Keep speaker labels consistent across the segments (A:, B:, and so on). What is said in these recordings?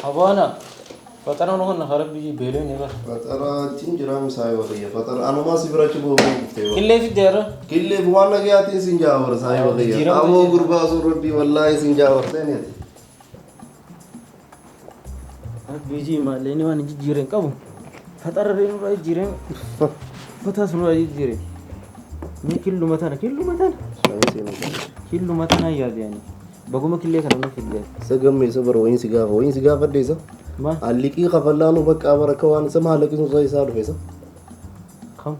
A: Abaana faxara nu kana rabbi beeleen ni bara.
B: Faxara cin jira saayiba kiyya. Faxara anumaa si bira achi bu'uuf dhuftee bara.
A: Killee fidde yeroo.
B: Killeef waan nagayaatiin sin jaawar saayiba kiyya.
A: Jijjiiramte
B: Aboo
A: jira.
B: gurbaa sun rabbii wallaahi sin jaawar seeneeti.
A: Rabbi jii maallee waan hin jijjiireen qabu. Faxara ree nurraa jijjiireen. Uffatas nurraa jijjiireen. Mee killuma tana killuma tana killuma tana yaadeen. Baguma killee kana nu fidde.
B: Isa gammeessa bara wayiin si gaafa wayiin si gaafadhe isa.
A: Ma
B: Alliqii kafallaanu bakka bara akka waan isa maallaqni sun isaa dhufe isa.
A: kam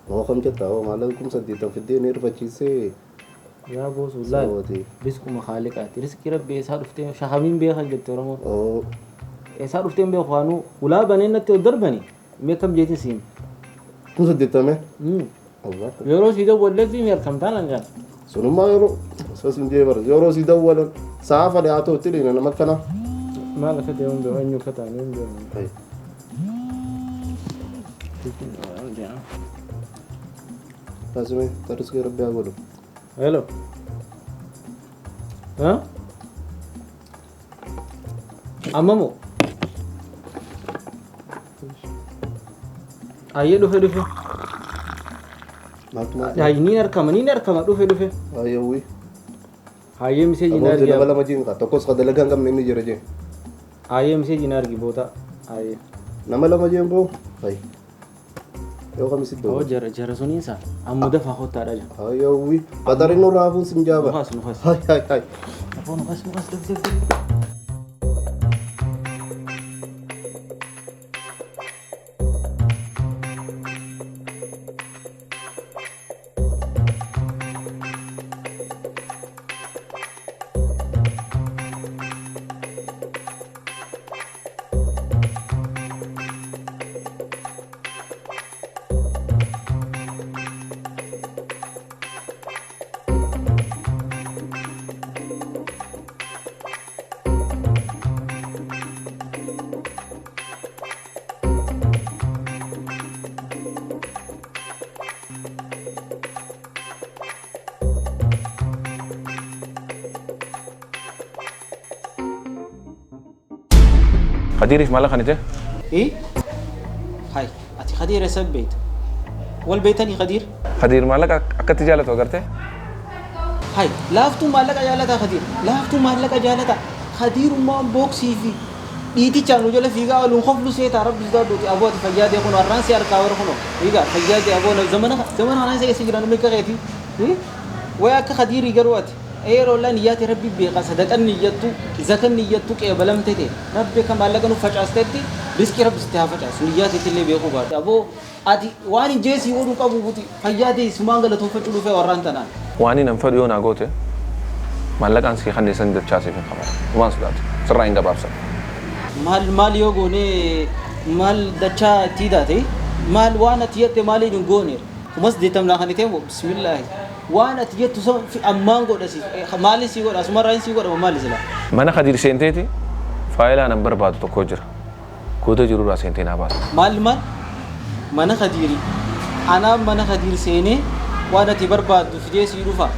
B: Moo kam jetta hoo maallaqa 80,000 fiddee ni irfachiisee.
A: yaa boosu laal.
B: Saawwati.
A: Risquma haaliqaati. Risqii rabbi eessaa dhuftee shahamiin beekan jette Oromoo.
B: Oo.
A: Eessaa dhufteen beeku waanuu ulaa baneen natti ol darbani. Mee kam jeetin siin.
B: 80,000? Allah.
A: Yeroo sii dawwallee fi argamtaan hangaan.
B: Sunummaa yeroo isa sin jee bara yeroo si dawwalan sa'a fadhe haa ta'u itti dhiina nama akkanaa.
A: Maal akka ta'e hundi eenyu akka ta'an hin beeku.
B: Taasifame tarriskee rabbi haa godhu.
A: Hello. Ha? Amma moo? Ayyee dhufe dhufe.
B: Maaltu maaltu?
A: Hayi niin argama niin argama dhufe dhufe.
B: Hayyawwi.
A: Hayyee miseeji na
B: Abooti nama
A: argi.
B: lama jeen kaa tokkos ka dalagaa hin qabne inni jira jeen.
A: Hayyee miseeji na argi boota. Hayyee.
B: Nama lama jeen boo. Hayy. Yoo kamisi
A: Oo
B: dawwal.
A: jara jara suniinsa amma dafaa kottaadha jira.
B: Hayyawwi. Qaxarin nurraa hafuun sin jaaba.
A: Nukaas nukaas.
B: Hay hay hay.
A: Aboo nukaas nukaas daf daf daf.
C: Khadiiriif maallaqa kan ite?
A: إيه؟ هاي أتي خدير سبيت والبيتني خدير
C: Khadiir maallaqa akkatti jaalatu agartee?
A: هاي لافتو مالك جالتا خدير لافتو مالك جالتا خدير ما بوكسي في dhiitichaan nu jala fiigaa ooluun koflu seetaa rabbi sodaadhuuti abooti fayyaadee kun har'aan si harkaa warra kunoo egaa fayyaadee aboo zamana zamana kanaan isa keessa jiran meeqa keeti way akka khadiirii garuu ati yeroo laan iyyaate rabbi beekaa sadaqan niyyattu zakan niyyattu qeebalamte ta'e rabbi akka maallaqa nu facaastetti riskii rabbi sitti haa facaasu niyyaateetti illee beekuu baadhu aboo ati waan hin jeesii godhuu qabu buti fayyaadee sumaan galatoonfachuu dhufee warraan tanaan.
C: Waan hin fedhu yoo naa goote maallaqaan sii kanneessan dachaa siif hin qabatu. Waan sodaatu sirraa hin gabaabsan.
A: Maal maal yoo goone maal dachaa itti taate maal waan ati jette maaliin hin goone 80,000 kan ta'e bismillaahi waan ati jettu san ammaan godha si maali si godha asumarraa si godha maali sila.
C: Mana Khadiir seenteeti faayilaan an barbaadu tokko jira. Goota jirurraa seentee naa baasa.
A: Maal maal mana Khadiiri anaa mana Khadiir seenee waan ati barbaaddu fidee sii dhufa.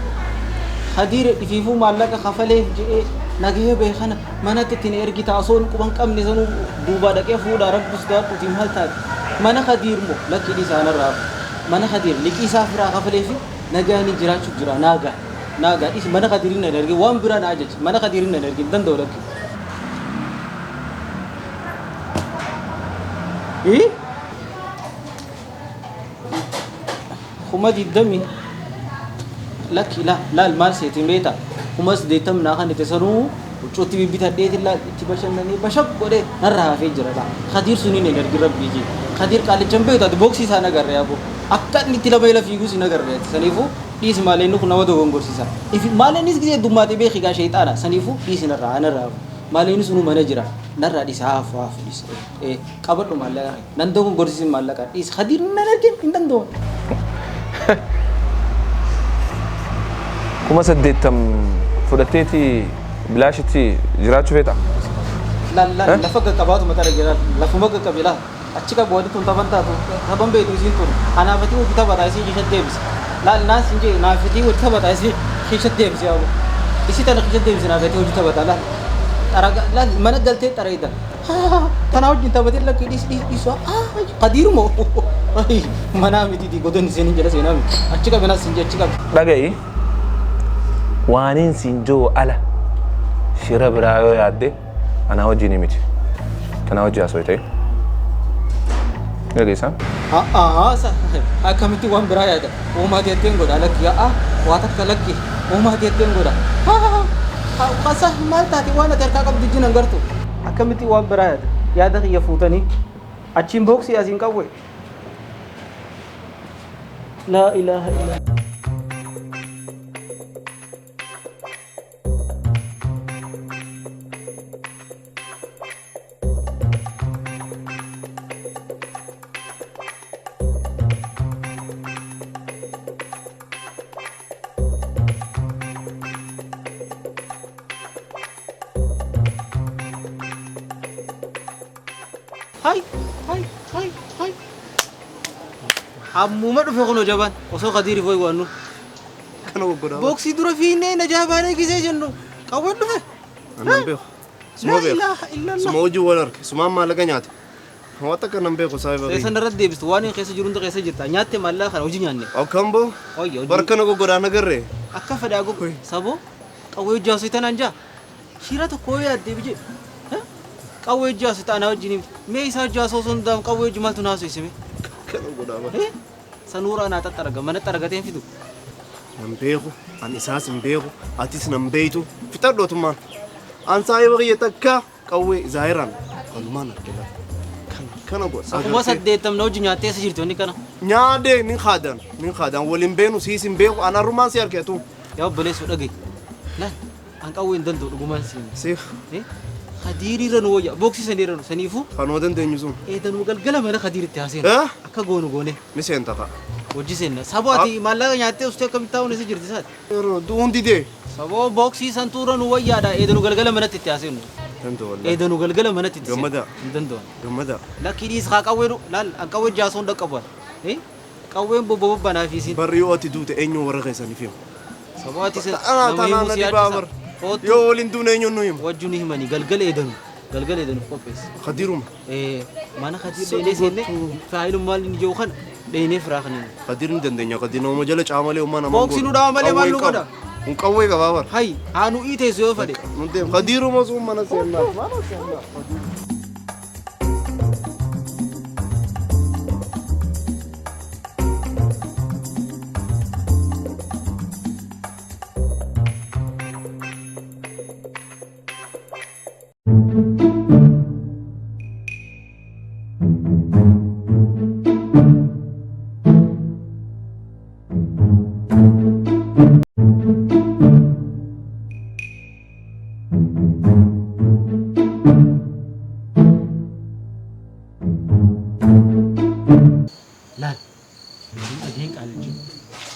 A: Khadiir ifiifuu maallaqa kafaleef jedhee nagahee bahe kana manatti ittiin ergita osoo hin quban qabne sanuu duubaa dhaqee fuudhaa rabbi sodaadhuuti maal taate mana Khadiir moo lakki dhiisaa narraa mana Khadiir liqii isaa firaa kafalee fi nagaanii jiraachuuf jira naagaa naagaa dhiisi mana Khadiirin na erge waan biraa na ajaji mana Khadiirin na erge hin danda'u lakki. 20,000 lakki la laal maal seetiin beektaa 80,000 naa kan itti sanuu huccuutti bibbitadheetiin laal itti bashannanee bashaq godhee narra hafee jira laa Khadiir suniin hin ergin rabbii jee Khadiir qaalichan beektu ati booksii isaa nagarree aboo akka inni itti lama ila fiigus hin agarree ati saniifuu dhiisi maalee inni kun nama dogongorsiisa ifi maalee innis gisee heddummaatee beeki gaa sheexaana saniifuu dhiisi narraa narraa hafu maalee inni sunuu mana jira narraa dhiisi haa hafu haa hafu dhiisi ee qabadhu maallaqa kee nan dogongorsiisin maallaqa dhiisi Khadiir nan ergin hin danda'u.
C: 80,000 fudhatteeti bilaashitti jiraachuu feeta?
A: Laal laal lafa qaqqabaatu mataa dhagee lafuma qaqqabe laal achi qabu wanti tun taphan taatu taphan beektu isiin tun anaafatii hojii taphataa isii keessa deebisa. Laal naas hin jee naafatii hojii taphataa isii keessa deebisa yaa'u. Isii tana keessa deebisa naafatii hojii taphataa laal. Xaraga laal mana galtee xareeda. Tana wajjin taphatee lakkii dhiis dhiis dhiis qadiiruma manaa miti godon isiin hin jedha seenaa miti achi qabe naas hin jee achi qabe.
C: Dhaga'i waaniin siin jiru ala shira biraa yoo yaadde anaa wajjin miti. Tanaa wajjin haasoo ta'e. Dhageessaa?
A: Akkamitti waan biraa yaada? Uumaa teetteen godha lakki waa takka lakki uumaa teetteen godha. Qasa maal taate waan ati harkaa qabdu jinan gartu. Akkamitti waan biraa yaada? Yaada kiyya fuutanii achiin booksii asiin qawwe. Laa ilaaha illa. Hai hai hai hai. Ammuma dhufe kunoo jabaan osoo Kadiiri foyi waannu.
B: Kana goggodaa.
A: Booksii dura fiinnee na jaabaanee gisee jennu qawween dhufe.
B: Annan beeku. Suma
A: Laa
B: beeku.
A: ilaaha illallah.
B: Suma hojii wal arge. Sumaan maallaqa nyaate. Waan takka nan beeku saayiba.
A: Keessan irratti deebistu waan inni keessa jiru hunda keessa jirta. Nyaatte maallaqa kana hojii nyaanne.
B: Akkam boo?
A: Oyya hojii.
B: Barkana goggodaa nagarree.
A: Akka fedhaa gogo. Saboo qawwee hojii haasoo tanaan jaa. Shira tokko yoo yaaddee bijee. Qawwee hojii haasoo ta'an wajjin himte. Mee isaa hojii haasoo osoo hin ta'in qawwee hojii maaltu naasoo isime?
B: Kana goggodaa bara.
A: Sanuuraa naa xaxxaraga mana xaragateen fidu.
B: Nan beeku. An isaas hin beeku. Atis nan beeytu. Fixadhootummaan. An saayiba kiyya takka qawwee zaayiraan kanumaan arge lafa. Kana godha.
A: 80,000 na hojii nyaattee eessa jirti wanni kana?
B: Nyaadee nin khaadan. Nin khaadan waliin beenu siis hin beeku. An harrumaan si argeetu.
A: Yaa obboleessoo dhaga'i. Laal an qawwee hin danda'u dhugumaan siin.
B: Siif.
A: Kadiiri irra nu wayya booksii sanii irra nu saniifuu
B: Kanuma dandeenyu sun.
A: eedanuu galgala mana Kadiiritti haaseen. Akka goonu goone.
B: Ni seenta fa'a.
A: Hojii seenna. Saboo ati maallaqa nyaattee ustee akkamitti taa'uun eessa jirti isaati?
B: Yeroo du'uun didee.
A: Saboo booksii santuu irra nu wayyaadha eedanuu galgala manatti itti haaseenu.
B: Danda'u wallaahi.
A: Eedanuu galgala manatti itti seenu.
B: Gammadaa.
A: Hin danda'u.
B: Gammadaa.
A: Lakkii dhiis haa qawwee laal an qawwee jaasoon dhaqqabu. Qawween bobbo bobbanaa fi isiin.
B: Barri yoo ati duute eenyuun warra keessaniif himu?
A: Saboo ati
B: Anaa
A: nama
B: tanaa
A: himuu
B: na
A: si
B: dhibaa
A: yaachisa.
B: bar. Yoo waliin duune eenyuun nu himu?
A: Wajjin himanii galgala eedanu. Galgala eedanuuf qopheessi.
B: Kadiiruma.
A: Mana Kadiir dheenee seenne faayilummaan inni jiru kana dheenee firaa kan inni.
B: Kadiir ni dandeenya. Kadiir nama jala caamalee uumaa namaa.
A: Booksii nu dhawa malee maal nu godha?
B: Kun qawwee qabaa bar.
A: Hay haa nu iiteessu yoo fedhe.
B: Nu deemu. Kadiiruma sun mana seennaa. Mana seennaa.
A: Laal dhageen qaalichi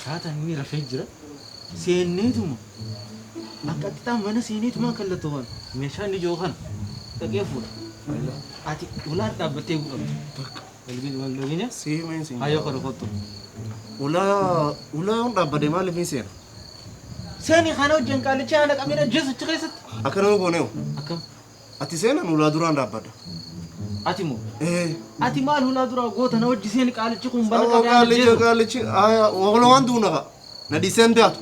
A: taataan inni rafee jira seenneetuma akka xixiqqaa mana seeneetuma kallattuu waan meeshaa inni jiru kana dhaqee fuudha. Ati ulaan dhaabbattee eeguu qabda. Wal dhageenya?
B: Si himeen siin.
A: Hayyoo kana kottu.
B: Ulaa ulaa yoon dhaabbate maaliif hin seena?
A: Seeni kana wajjin qaalicha ana qabee ajjeesu achi keessatti.
B: Akkana nu gooneewu.
A: Akkam?
B: Ati seenan ulaa duraan dhaabbadha.
A: Ati moo? Ati maal ulaa duraa goota na wajji seeni qaalichi kun bana
B: Saboo
A: qabee ana
B: qaalichi
A: ajjeesu.
B: qaalichi walumaan duuna fa'a. Na dhiiseen baatu.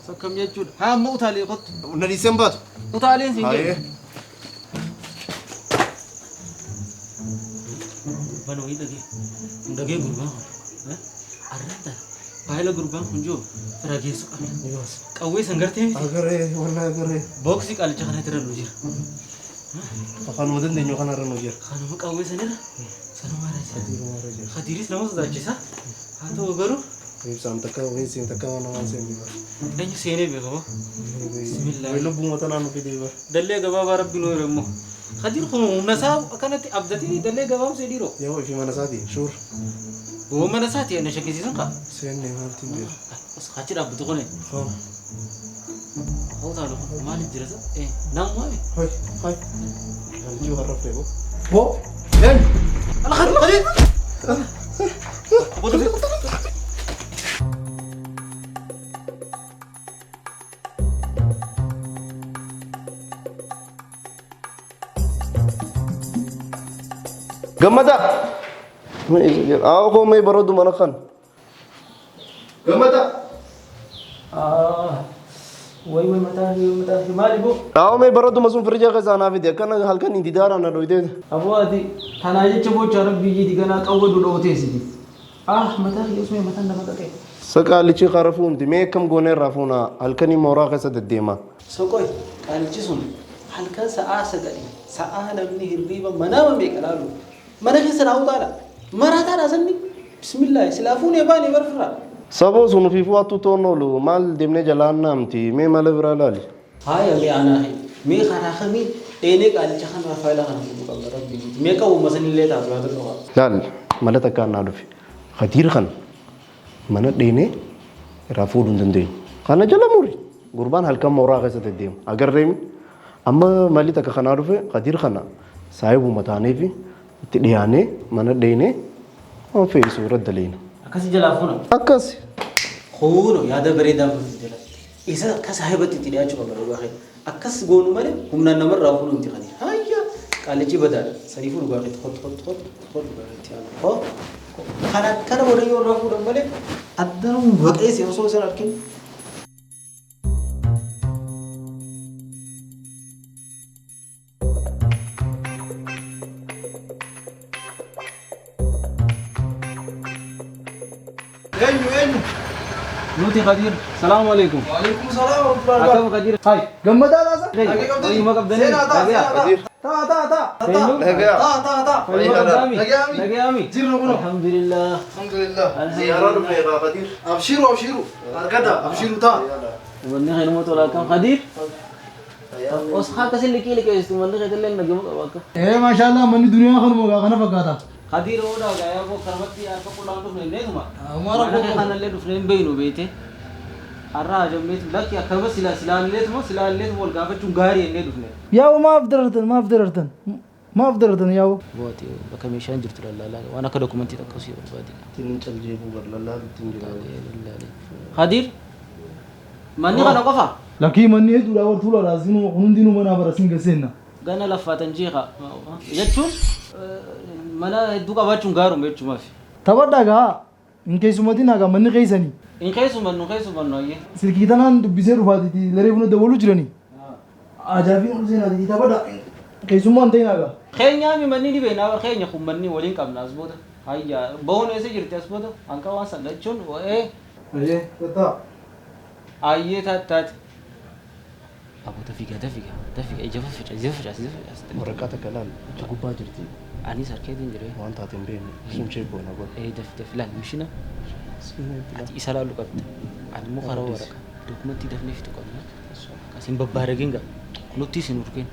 A: Sakkam jechuudha. Haa amma utaalee kottu.
B: Na dhiiseen baatu.
A: Utaaleen siin jedhe.
B: Haayee.
A: Gurbaan wayii dhagee. Kun dhagee gurbaan kun. Arranta faayila gurbaan kun jiru fira geessu qabna. Qawwee san gartee miti.
B: Agaree wallahi agaree.
A: Booksii qaalicha kanatti irra nu jira.
B: Kanuma dandeenyu kanarra nu jira.
A: Kanuma qawwee sanirra sanuma irra jira. Kadiiris nama sodaachisa. Haa ta'u garuu
B: Ibsaan takka wayii seen takka waan namaan seen bar.
A: eenyu seenee beekama. Bismillah.
B: Wayi lubbuu mataa nu fidee bar.
A: Dallee gabaabaa rabbi nu immoo. Kadiir kun humna isaa akkanatti abdatee dallee gabaabsee dhiiroo.
B: Yaa ofii mana isaati shuur.
A: Gowwa mana isaati na shakkisiisan kaa.
B: Seenne maaltiin beeku.
A: Achi dhaabbatu kune.
B: Haa.
A: Hawtaa luka maaliif jira sa? Nama maali?
B: Hay hay. Qaalichi warra fe'u.
D: Boo! Eenyu? Ala Khadiir! Khadiir!
B: Gammada! Haa koo mee bareedu mana kan. Gammada!
A: Way way mataa fi mataa fi maali boo?
B: Haa mee bareeduma sun firija keessaa naa fide akkana halkan hin didaara na dhoyitee.
A: Aboo ati tanaa jecha bochaa rabbii jiiti ganaa qawwa dudhooteessiti. Ah mataa fi osoo mataan nama qaqee.
B: Sa qaalichi qara fuumti mee akkam goonee irraa fuuna halkanii mooraa keessa deddeema.
A: Soqoy qaalichi sun halkan sa'aa sagalii sa'aa namni hirriiba manaama meeqa laalu mana keessa naa utaala maraataadha sanni bismillaahi silaa fuunee baanee barfirraa.
B: Saboo sun ofiifuu hattuu toon oolu maal deemnee jalaan naamti mee mala biraa laali.
A: Haaya mee anaa kee mee karaa kamiin dheenee qaalicha kanarraa faayila kana fuudhuu qabna rabbii jiiti mee qawwuma sanillee taatu yaada qaba.
B: Laal mala takkaan naa dhufe. Khadiir kana mana dheenee irraa fuudhuu hin dandeenyu. Kana jala muri. Gurbaan halkan mooraa keessa deddeema. Agarreemi. Amma malli takka kanaa dhufe Khadiir kana saayibuma taaneefi itti dhiyaanee mana dheenee waan fe'isu irra daleena.
A: Akkasi jalaa fuuna.
B: Akkas.
A: Kuuno yaada bareedaa nuti jalatti. Isa akka saahibatti itti dhiyaachuu qabna dhugaa kee. Akkas goonu malee humnaan namarraa fuudhu miti Khadiir. Hayya qaalichi badaadha. Saniifuu dhugaa keetti kottu kottu kottu kottu dhugaa keetti yaadu. Hoo kana akkana booda yoo irraa fuudhan malee addanuu baqeesse osoo isan arkin.
D: Eenyu eenyu?
A: Nuti Khadiir. Salaamu alaikum.
D: Waalaikum salaam wa rahmatullahi.
A: Akkam Khadiir?
D: Hai. Gammadaa laasa?
A: Fayyuma qabdanii?
D: Seenaa taa
A: Nagayaa.
D: seenaa taa. Taa taa taa.
A: Eenyu?
B: Nagayaa.
D: Taa taa taa.
A: Fayyuma qabdaami?
D: Nagayaami.
A: Nagayaami.
D: Jirra kunoo.
A: Alhamdulillah.
D: Alhamdulillah.
B: Ziyaaraa dhufne irraa Khadiir.
D: Abshiru abshiru. Argata abshiru taa.
A: Uummanni keenya tola akkam Khadiir? Os haa akkasii liqii liqeessitu manni keetillee nagama qaba akka.
D: Eh maashaallah manni duniyaa kanuma gaa kana fakkaata.
A: Khadiir oodhaa gaa yaa karmatti harka qullaan dhufne illee
D: Amara
A: Mana kee kanallee dhufne hin beeynu beete. Har'a hajamneetu lakki akkama sila silaalleetuma silaalleetuma wal gaafachuun gaarii jennee dhufne.
D: Yaa'u maaf darartan maaf darartan maaf darartan yaa'u.
A: Booti bakka meeshaan jirtu lallaalaa waan akka dokumentii takka osii barbaade.
B: Ittiin caljeebuu barlallaa ittiin jira.
A: Khadiir manni kana qofa
D: Lakkii manni hedduudha war tuulaadha sinuu hundinuu mana bara sin gaseenna.
A: gana laffaatan jeeqa jechuun mana hedduu qabaachuun gaaruma jechuumaaf.
D: Taphadhaa gaa hin keessumatiin haa manni keessanii.
A: Hin keessumannu keessumannu ayyee.
D: Silkii tanaan dubbisee dhufaatiiti laree buna dabaluu jiranii. Ajaa'ibiin ol seenaatiiti taphadhaa keessummaan ta'in haa.
A: Keenyaami manni ni beekna keenya kun manni waliin qabna as booda. Hayya bahuun eessa jirti as booda hanqa waan sana jechuun ee
D: Ayyee tattaa.
A: ayyee taate. Aboo dafiga dafiga dafiga ija faffaca ija facaas ija facaas.
B: Waraqaa takka laal achi gubbaa jirti.
A: Anis harkeetiin jire.
B: Waan taate hin beeknu. Sun cheeboona godha.
A: Ee dafi dafi laal mishina ati isa laaluu qabda. Ani immoo karaa waraqaa dokumentii dafnee fixuu qabna. Akkasiin babbaaragin gaa nutti isin urgeen.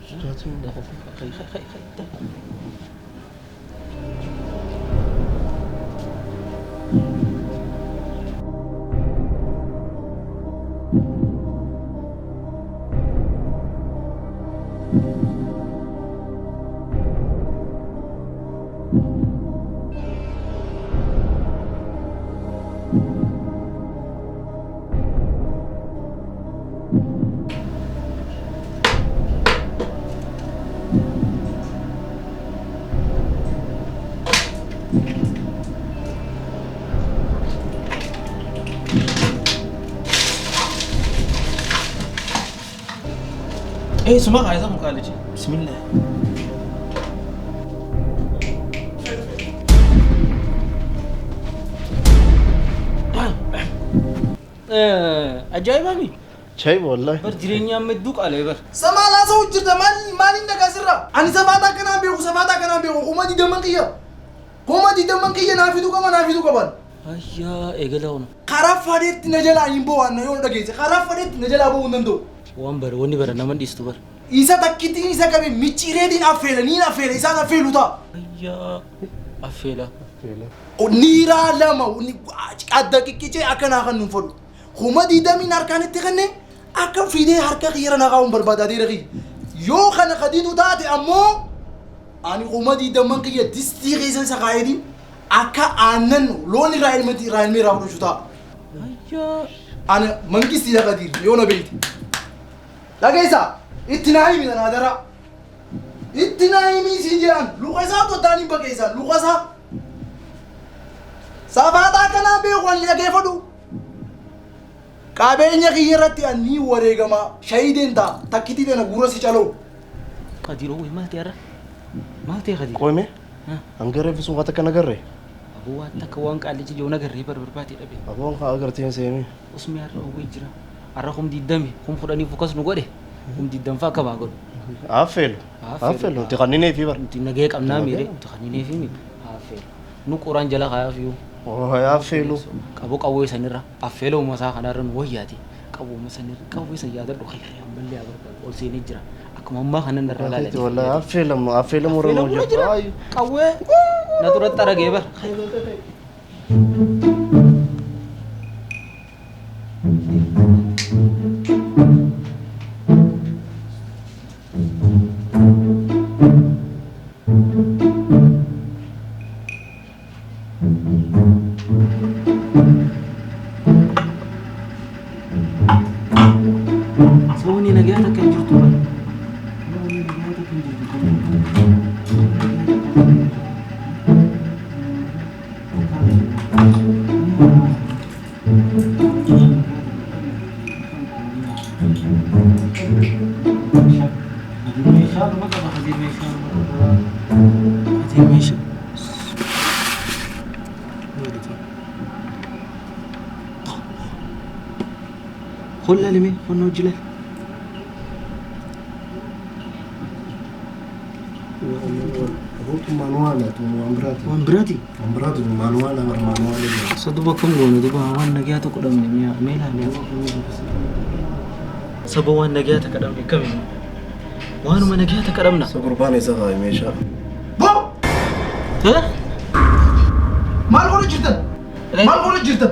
A: Ee suma kaayisa kun qaalichi. Bismillah. Ajaa'ibaami.
B: Chaayiba wallaahi.
A: Bar jireenya amma hedduu qaalee bar.
D: Samaa laasa hojjirta maaliin dhagaa sirraa? Ani safaataa akkanaan beeku safaataa akkanaan beeku kuma digdamman kiyya. Kuma digdamman kiyya naa fiduu qaba naa fiduu qaban.
A: Ayyaa eegala hono.
D: Karaa fadheetti na jalaa hin bo'an yoo dhageesse karaa fadheetti na jalaa bo'uu hin danda'u.
A: Waan bara wanni bara nama dhiistu bara.
D: Isa takkittiin isa qabe micciireetiin affeela niin affeela isaan affeelu ta'a.
A: Ayyaa affeela.
D: Niiraa lama adda qiqqicee akkanaa kan nuun fadhu. Kuma digdamiin harkaan itti kenne Akka fidee harka kiyyarra naa kaa'uun barbaada adeera kiyya. Yoo kana kadiitu taate ammoo ani 20,000 kiyya distii keessa isa kaa'eetiin akka aannan loon irraa ilmatti irraa ilmee irraa fudhachuu ta'a.
A: Ayyaa.
D: Ani mangistiidha Kadiir yoo na beekte. Dhageessaa itti naa himi tanaa daraa. Itti naa himi siin jedhan luka isaa tottaan hin baqeessan luka isaa. Safaaxaa akkanaa beeku ani dhageeffadhu. Qabeenya kiyya irratti ani ni wareegama shahiideen ta'a takkitii tana gurra si caloo.
A: Kadiir oowwee maal ta'e har'a? Maal ta'e Kadiir?
B: Qoyme hanga reefu sun waan takka nagarre.
A: Aboo waan takka waan qaallichi jiru nagarree bar barbaade dhabe.
B: Aboon haa agarteen seemi.
A: Usmee har'a oowwee jira. Har'a 20,000 10,000 fukas nu godhe 20,000 fa'aa akka baa godhu.
B: Affeelu. Affeelu. Nuti kanninee fi bar.
A: Nuti nagee qabnaa miire nuti kanninee fi miire. Affeelu. Nu qoraan jala kaayaaf iyyuu.
B: Affeelu.
A: Qaboo qawwee sanirra affeeloo masaa kanarra nu wayyaati. Qaboo sanirra qawwee san yaadadhu kayree ammallee haa barbaadu ol seenee jira. Akkuma ammaa kana narra ilaalanii.
B: Wallahi affeelamu affeelamu irra nu
A: jira. Qawwee na duratti aragee bar. Sababni nagaa takka hin jirtu bara. Sababni nagaa takka hin jirtu. Meeshaa dhuma qaba, Hadiir meeshaa dhuma qaba. Hadiir meeshaa. Kun laalime, kun hojii laali.
B: Manuwaala tun waan biraati.
A: Waan biraati.
B: Waan biraati tun manuwaala bar manuwaala.
A: Isa duba kam goone duba waan nagaa tokko dhabne mi'a mee laali. Saba waan nagaa takka dhabne kami. Waanuma nagaa takka dhabna.
B: Isa gurbaan isa kaa'e meeshaa.
D: Boo!
A: Eh?
D: Maal godhu jirtan? Maal godhu jirtan?